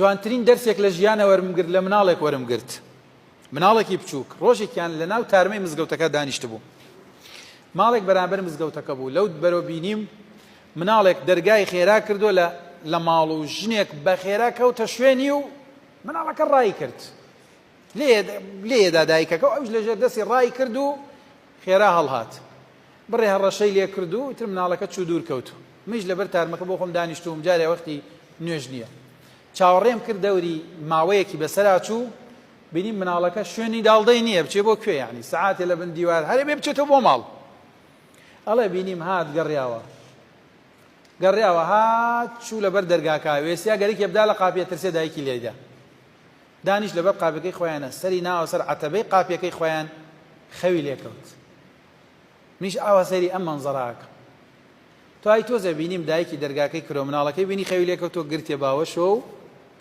جوانترین دەرسێک لە ژیانە وەرم گرت لە مناڵێک وەرم گرت. مناڵێکی بچووک ڕۆژێکیان لە ناو تارمەی مزگەوتەکە دانیشتبوو. ماڵێک بەرامبەر مزگەوتەکە بوو. لەو بەرەو بینیم مناڵێک دەرگای خێرا کردووە لە لە ماڵ و ژنێک بە خێرا کەوتە شوێنی و مناڵەکە ڕای کرد. لێیەدا دایکەکە و ئەویش لەژێر دەستی ڕای کرد و خێرا هەڵهات. بڕێ هەڕەشەی لێ کرد و ئیتر مناڵەکە چوو دوور کەوت. منیش لەبەر تارمەکە بۆ خۆم دانیشتووم، جارێ وەختی نوێژ نییە. چاوەڕێم کرد دەوری ماوەیەکی بەسەرا چوو، بینیم مناڵەکە شوێنی داڵدەی نییە، بچێ بۆ کوێ یانی سەعاتێ لە بن دیوار هەرێ بێ بچێتەوە بۆ ماڵ. ئەڵێ بینیم هات گەڕیاوە. گەڕیاوە هات چوو لەبەر دەرگاکە، وێسیا گەرەکێ بدا لە قاپیە ترسێ دایکی لێیدا. دانیشت لەبەر قاپیەکەی خۆیانە، سەری ناوە سەر عەتەبەی قاپیەکەی خۆیان، خەوی لێکەوت. منیش ئاوا سەیری ئەم مەنزەرە ئەکەم. توای تۆزێ بینیم دایکی دەرگاکەی کرۆ مناڵەکەی بینی خەوی لێکەوتووە گرتیە باوەشەوە و.